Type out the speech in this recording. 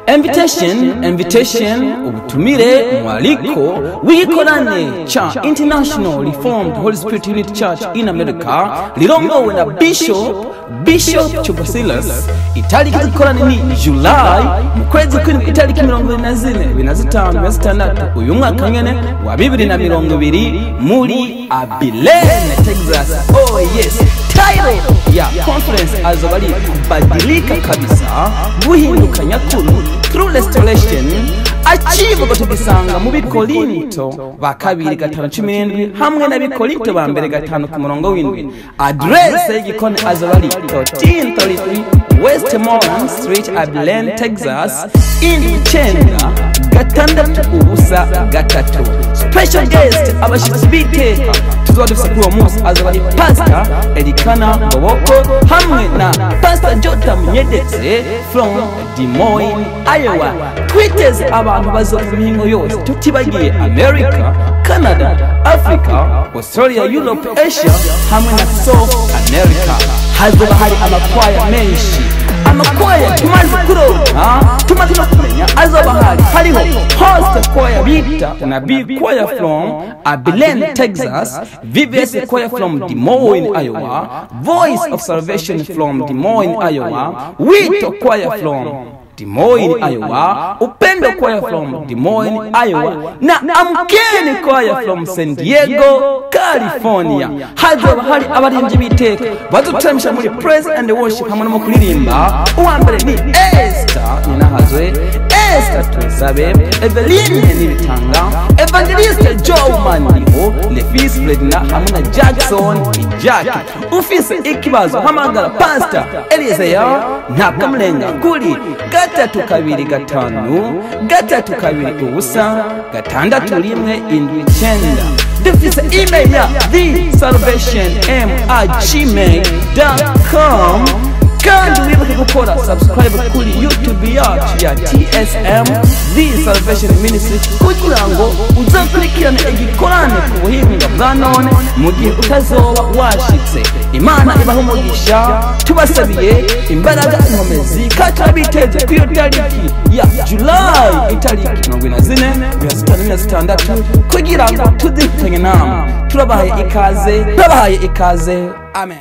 Invitation, invitation, ubutumire, mwaliko w'igikorane cha International Reformed Holy Spirit Unity Church in America rirongowe na Bishop Chubasilas. Itariki z'igikorane ni July, mu kwezi kw'indwi, itariki 24, 25, 26 uyu mwaka nyene wa 2020 muri Abilene, Texas. Oh yes, title ya conference azoba ari "Kubadilika Kabisa", guhinduka nyakuri, true restoration. Acivugo tugisanga mu Bikorinto ba kabiri 5:17 hamwe n'Abikorinto ba mbere 5 ku murongo w'indwi. Adrese y'igikoni azoba ari 1333 West Moran Street, Abilene, Texas, 79603. Special guest, abashitsi b'iteka tuzoba dufise kuri uwo munsi, azoba ari Pastor Elikana Ngoboko hamwe na Pastor Jota Munyedetse from Des Moines, Iowa. Twiteze abantu bazova imihingo yose, tutibagiye America, Canada, Africa, Australia, Europe, Asia hamwe na South America. Hazoba hari amakwaya menshi. Amakwaya tumaze kuronka, tumaze no kumenya azoba hari, hariho host choir bita Nabii Choir from Abilene, Texas, VBS Choir from Des Moines, Iowa, Voice of Salvation from Des Moines, Iowa, Wito Choir from Des Moines, Iowa, Upendo Choir from Des Moines, Iowa, na Amkeni Choir from San Diego, California. Hazoba hari abaririmbyi b'iteka baduteramisha muri praise and worship hamwe no mu kuririmba. Uwa mbere ni Esther Ninahazwe, Esther Tusabe, Eveline Nibitanga, Evangelist Joe Mandiho, Lefis Fredina hamwe na Jackson Jack. Ufise ikibazo, hamagara Pastor Eliezer Ntakamurenga kuri 325 320 6179. Dufise email ya thesalvation m@gmail.com. Kandi wibuke gukora subscribe kuri YouTube yacu ya TSM, The Salvation Ministry, kugira ngo uzakurikirane igikorane ku buhinga bwa none mu gihe utazoba washitse. Imana ibaha umugisha. Tubasabiye imbaraga, inkomezi, kandi turabiteze ku iyo tariki ya July, itariki 44, 25, 26, kugira ngo tuzifitanye namwe. Turabahaye ikaze, turabahaye ikaze. Amen.